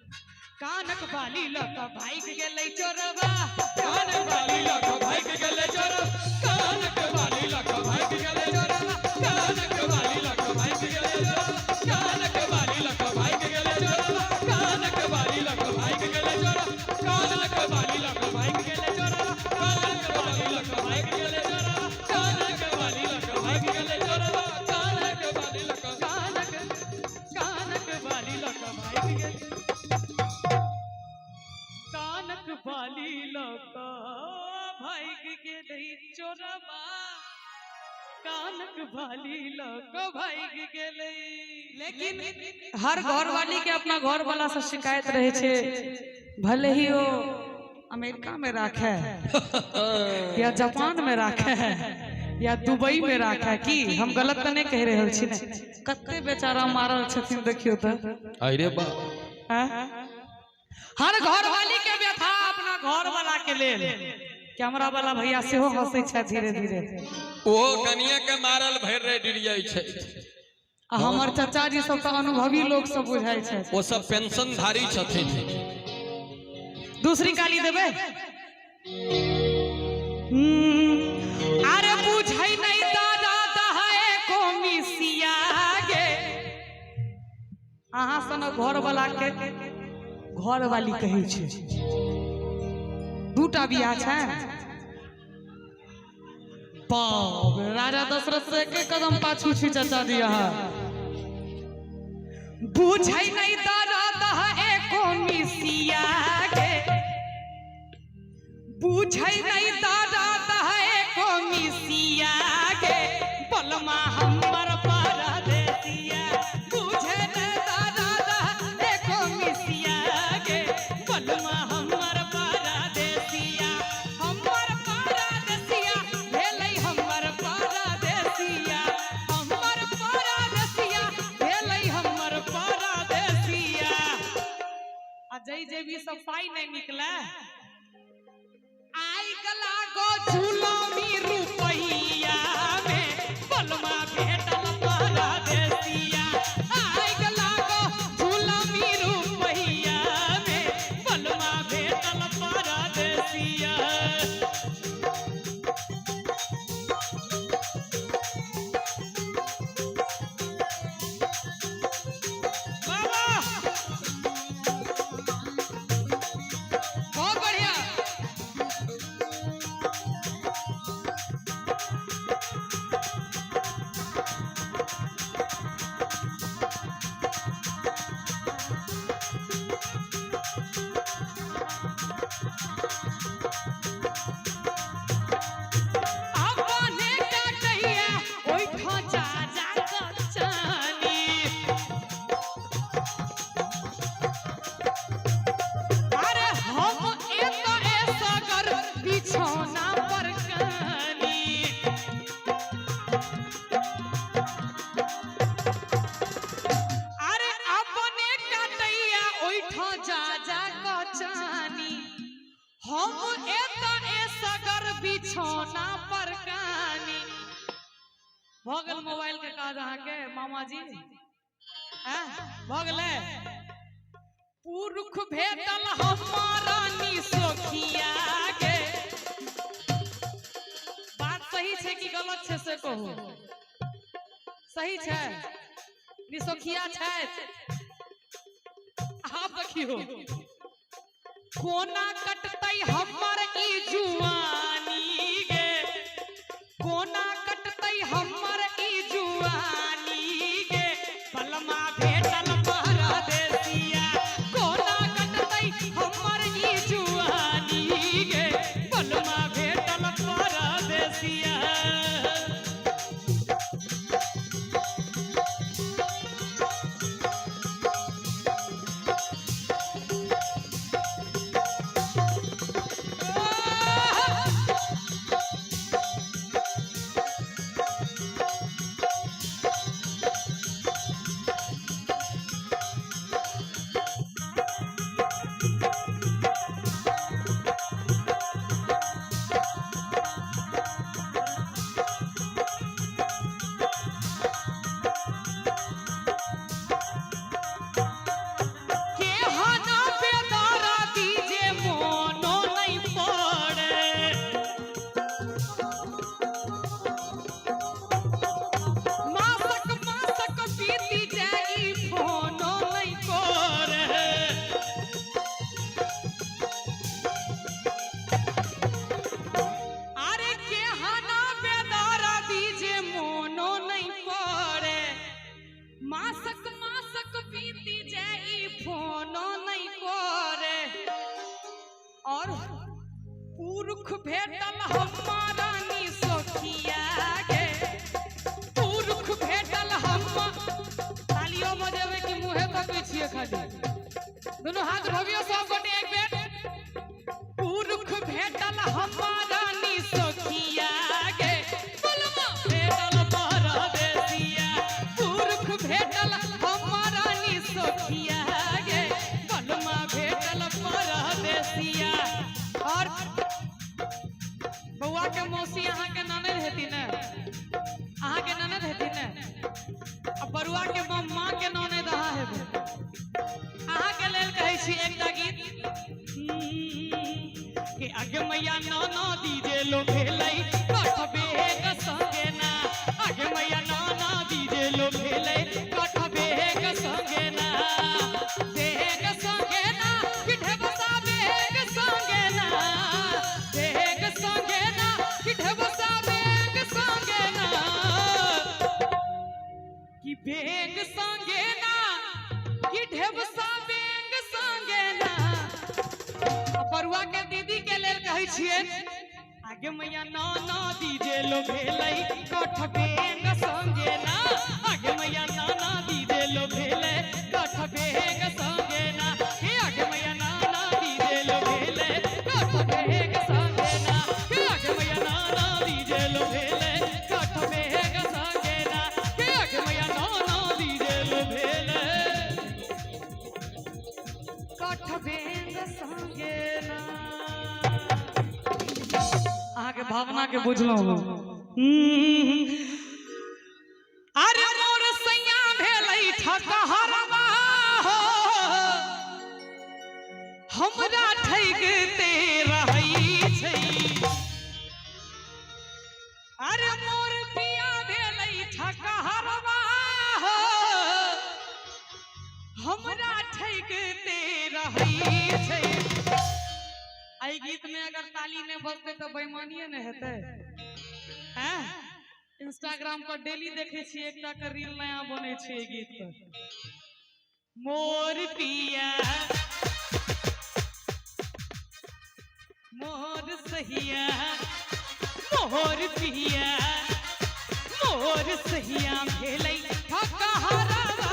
कानक बाली लऽ कऽ भागि गेलै चोरवा, कानक बाली लक भागि गेलै चोरवा, कानक बाली लक भागि गेलै चोरवा, कानक बाली लक भागि गेलै चोरवा, कानक बाली लक भागि गेलै चोरवा, कानक बाली लक भागि गेलै चोरवा, कानक बाली लक भागि गेलै चोरवा, कानक बाली लक भागि गेलै चोरवा, कानक बाली लक भागि गेलै चोरवा, कानक बाली लक कानक कानक बाली लऽ कऽ भागि गेलै, कानक बाली लऽ कऽ भागि गेलै चोरवा, कानक बाली लऽ कऽ भागि गेलै। लेकिन हर घरवाली के अपना घर वाला से शिकायत रहे छै, भले ही वो अमेरिका में राखे या जापान में राखे या दुबई में राखे। की हम गलत तऽ नहि कहि रहल छी ने? कते बेचारा मारल छथिन देखियौ तऽ। अरे बा। हैं? हर घरवाली के व्यथा अपना घर वाला के लेल। कैमरा वाला भैया सेहो हंसै छथि धीरे धीरे। ओ कनिया के मारल भरि रे डिरियाइ छै। आ हमर चाचा जी सब तऽ अनुभवी लोक सब बुझाइ छथि। ओ सब पेंशनधारी छथिन। दूसरी काली देबै। अरे बुझै नहीं दादा दहाए कोमिसिया गे। अहाँ सन घर वाला के घरवाली कहै छै। दूटा बियाह छै। बाप रे, राजा दशरथ से एक कदम पाछू छी चाचा जी अहाँ। बुझै नहि दर्द एको मिसिया के, बुझै नहि दर्द एको मिसिया के, बलमा हमर परदेसिया। बुझै नहि दर्द एको मिसिया के, बलमा हमर परदेसिया। हमर परदेसिया भेलै, हमर परदेसिया, हमर परदेसिया भेलै, हमर परदेसिया। आ जै जेबी सब पाइ नहि निकले, आइ गला गो झुलामी रुपैया में, बलमा भेटल परदेसिया। आइ गला गो झुलामी रुपैया में, बलमा भेटल परदेसिया। बाबा बहुत बढ़िया। अपने काटैया ओइठाँ जा जा कऽ चानी, अरे हम एत एसगर बिछौना पर कानी। अरे अपने काटैया ओइठाँ जा जा कऽ चानी, हम एत एसगर बिछौना पर कानी। भऽ गेल मोबाइल के काज अहाँके मामाजी? हैं, भऽ गेलै? पुरुख भेटल हमारा निसोखिया के। बात सही छै कि गलत छै से कहू। सही छै? निसोखिया छथि। आब देखियौ कोना कटतै हमर ई जुआनी गे, कोना कटतै हमर ई जुआनी गे, बलमा भेटल परदेसिया। कोना कटतै हमर ई जुआनी गे, बलमा भेटल परदेसिया। केहन बेदरदी जे मोनो नहि पड़े, मासक मासक बीति जाई फोनो नहि करे। अरे केहन बेदरदी जे मोनो नहि पड़े, मासक मासक बीति जाई फोनो नहि करे। और पुरुख भेटल हमारा निसोखिया के, पुरुख भेटल हम। तालियो बजेबै कि मुँहे तकै छियै खाली? दुनू हाथ उठबियौ सब गोटे एक बेर। पुरुख भेटल हमारा निसोखिया के, बलमा भेटल परदेसिया। पुरुख भेटल हमारा निसोखिया गे, बलमा भेटल परदेसिया। और बौआ के मौसी अहाँके ननद हेती ने? अहाँके ननद हेती ने? आ बरुआ के माँ के ननद अहाँ हेबै। अहाँके लेल कहै छी एकटा गीत कि अगे मैया नाना दीजे लो भेलै कठबे के संगे ना, अगे मैया नाना दीजे लो भेलै कठबे के संगे ना, देह के संगे ना, कि बेंग संगे ना, कि ढेबसा बेंग संगे ना। आ परुआ के दीदी के लेल कहै छियै, आगे मैया ना ना दीजे लो भेलै कठ बेंग संगे ना। आगे मैया ना ना दीजे लो भेलै कठ बेंग संगे ना। हे आगे मैया ना ना दीजे लो भेलै कठ बेंग संगे ना। हे आगे मैया ना ना दीजे लो भेलै कठ बेंग संगे ना। हे आगे मैया ना ना दीजे लो भेलै कठ बेंग संगे ना। अहाँके भावना के बुझलहुँ। अरे मोर सैया भेलै ठकहरवा हो, हमरा ठगिते रहै छै। अरे मोर पिया भेलै ठकहरवा हो, हमरा ठगिते रहै छै। एहि गीत में अगर ताली नहीं बजते तो बेईमानिए ने हेतै। हैं, इंस्टाग्राम पर डेली देखे छियै एकटा के रील नया बनै छै एहि गीत पर। मोर पिया मोर सहिया, मोर पिया मोर सहिया भेलै ठकहरवा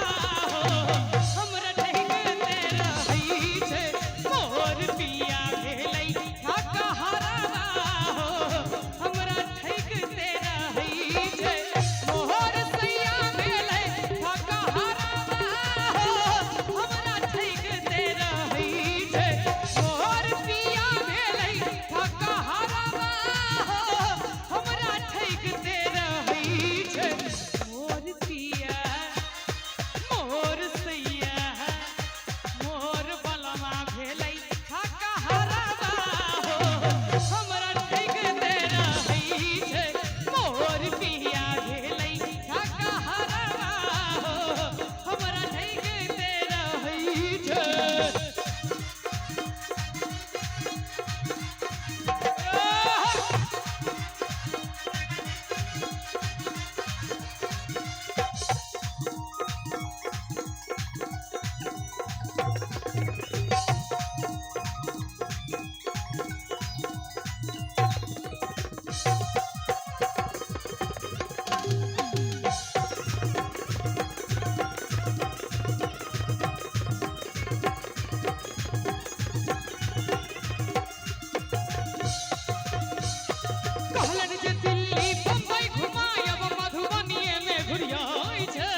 हो, हमरा ठगिते रहै छै। मोर पिया भेलै ठकहरवा हो, हमरा ठगिते रहै छै। मोर सैया भेलै ठकहरवा हो, हमरा ठगिते रहै छै। मोर पिया भेलै ठकहरवा हो, हमरा ठगिते रहै छै। मोर पिया मोर सैया मोर बलमा भेलै ठकहरवा हो, हमरा ठगिते रहै छै। मोर पिया भेलै ठकहरवा हो, हमरा ठगिते रहै छै। कहलनि जे दिल्ली बम्बई घुमायब, मधुबनीये में घुरियाइ छै।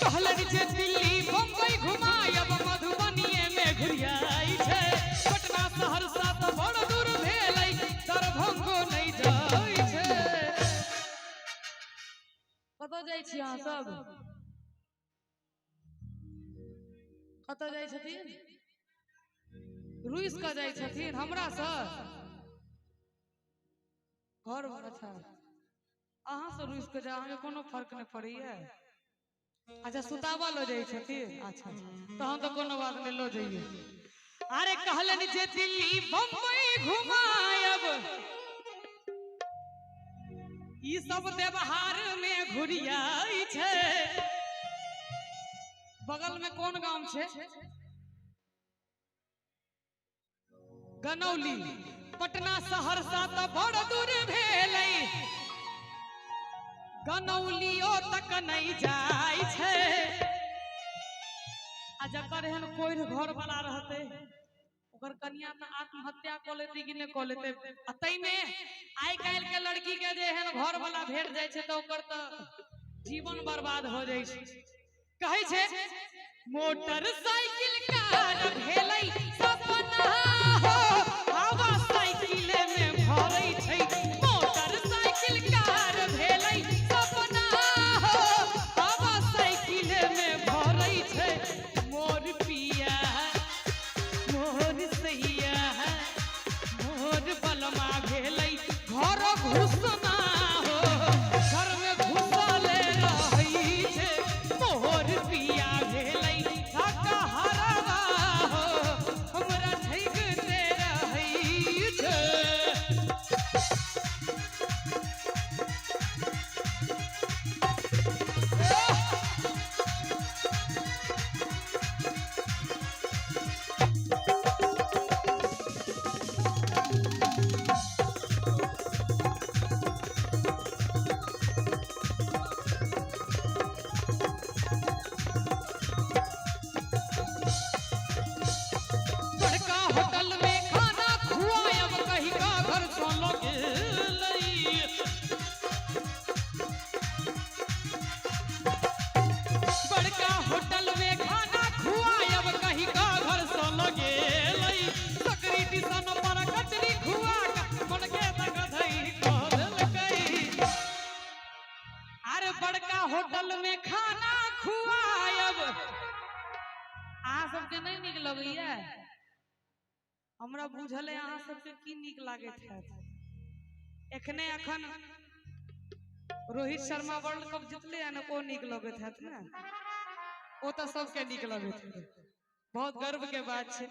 कहलनि जे दिल्ली बम्बई घुमायब, मधुबनीये में घुरियाइ छै। पटना सहरसा तऽ बड़ दूर भेलै, दरभंगो नहि जाइ छै। कतऽ जाइ छी अहाँ सब? कतऽ जाइ छथिन? रुइस कऽ जाइ छथिन हमरा सँ घर? अच्छा, अहाँ से रुइस कऽ जाउ, अहाँके कोनो फर्क नहि पड़ैया। अच्छा, सुतावा लऽ जाइ छथिन। अच्छा अच्छा, तहन तऽ कोनो बात नहि, लऽ जइयै। अरे कहलनि जे दिल्ली बम्बई घुमायब, ई सब व्यवहार में घुरियाइ छै। बगल में कोन गाम छै? गनौली। पटना सहरसा तऽ बड़ दूर भेलै, गनौलियो तक नहि जाइ छै। आ जकर एहन कोढ़ि घर वाला रहतै, ओकर कनिया तऽ आत्महत्या कऽ लेतै कि नहि कऽ लेतै? आ ताहिमे आइ काल्हि के लड़की के जे एहन घर वाला भेट जाइ छै तऽ ओकर तऽ जीवन बर्बाद हो जाइ छै। कहै छै मोटरसाइकिल कार भेलै सपना हो, हवा साइकिल में भरै छै। मोटरसाइकिल कार भेलै सपना हो, हवा साइकिल में भरै छै। मोर पिया मोर सैया मोर बलमा भेलै घर घुसना हो, घर में घुसले रहै छै। मोर पिया भेलै ठकहरवा हो, हमरा ठगिते हमरा बुझल है अहाँ सबके की नीक लागैत हैत। एखने अखन रोहित शर्मा वर्ल्ड कप जीतले है ने, ओ नीक लगैत हैत ने, ओ तऽ सबके नीक लगैत हैत, बहुत गर्व के बात छै।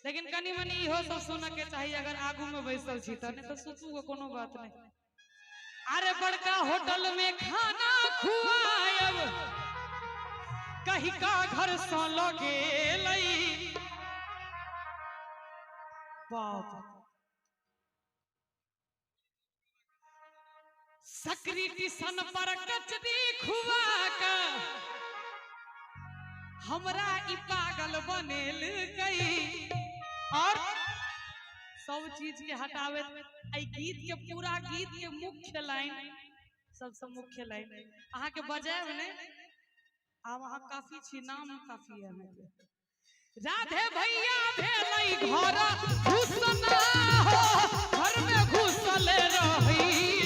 लेकिन कनि मनि इहो सब सुनऽ के चाही अगर आगू में बैसल छी तऽ, नहि तऽ सुतू के कोनो बात नहि। अरे बड़का होटल में खाना खुआयब कही का घर से लगे बाप सकरी टिशन पर कचरी खुआ के हमरा ई पागल बनेल गई। और सब चीज के हटावे एहि गीत के पूरा गीत के मुख्य लाइन, सबसे मुख्य लाइन अहाँ के बजायब ने, आब अहाँ काफी छी, नाम काफी है अहाँके। राधे भैया भेलै घर घुसना हो, घर में घुसल रही।